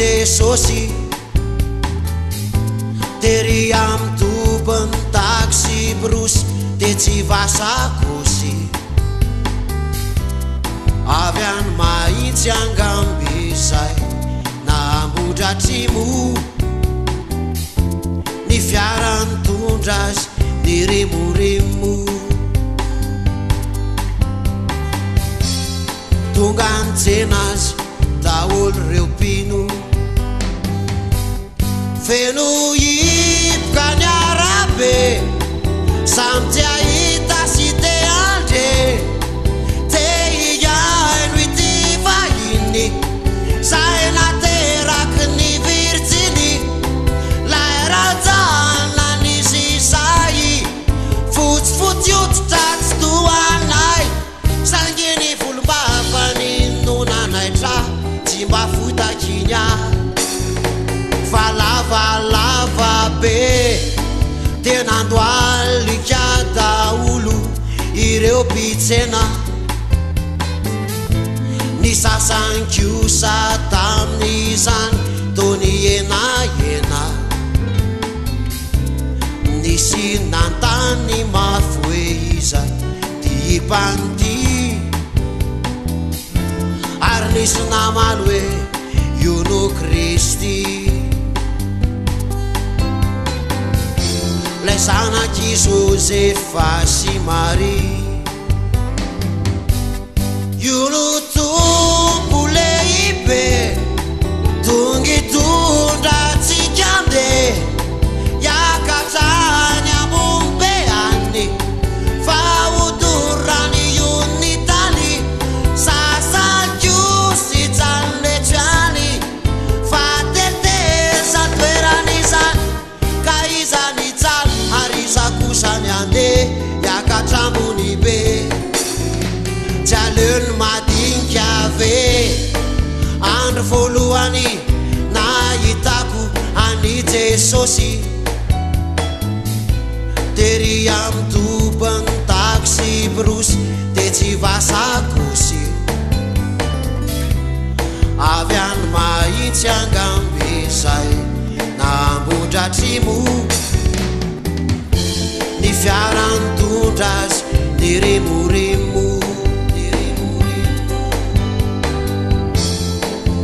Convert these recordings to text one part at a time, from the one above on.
Jesosy tery amin'ny tobin'ny taksibrosy tetsy Vasakosy. Avy any Mahitsy angamba izay na Ambohidratrimo. Ny fiara nitondra azy nirimorimo. Tonga nitsena azy daholo ireo mpino. Feno hipoka ny arabe, samy te hahita sy te handre. Te hihaino ity vahiny, izay nateraky ny virjiny. Lay ranjana nisy sahy, fotsifotsy hoditra tsy toa anay. Saingy ny volombavany no nanaitra tsy mba fohy takiny ahy fa lavalava be dia nandohalika daholo ireo mpitsena. Ny sasany kosa tamin'izany toa nihenahena. Nisy nanontany mafy hoe iza ity mpandihy ary nisy namaly hoe io no Kristy. Ilay zanak'i Josefa sy Maria. Io no Tompo lehibe tonga hitondra antsika andeha hiakatra any ambony be any fa hodorany io ny tany sasany kosa hijanona eto ihany fa teteza toerana izany Ka iza nijaly ary iza kosa ny handeha hiakatra ambony be? Tsy aleon'ny madinika ve? Andro voalohany nahitako an'i Jesosy tery amin'ny tobin'ny taksibrosy tetsy Vasakosy. Avy any Mahitsy angamba izay na Ambohidratrimo. Ny fiara nitondra azy nirimorimo.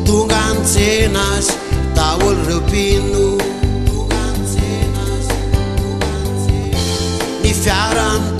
Tonga nitsena azy daholo ireo mpino. Ny fiara.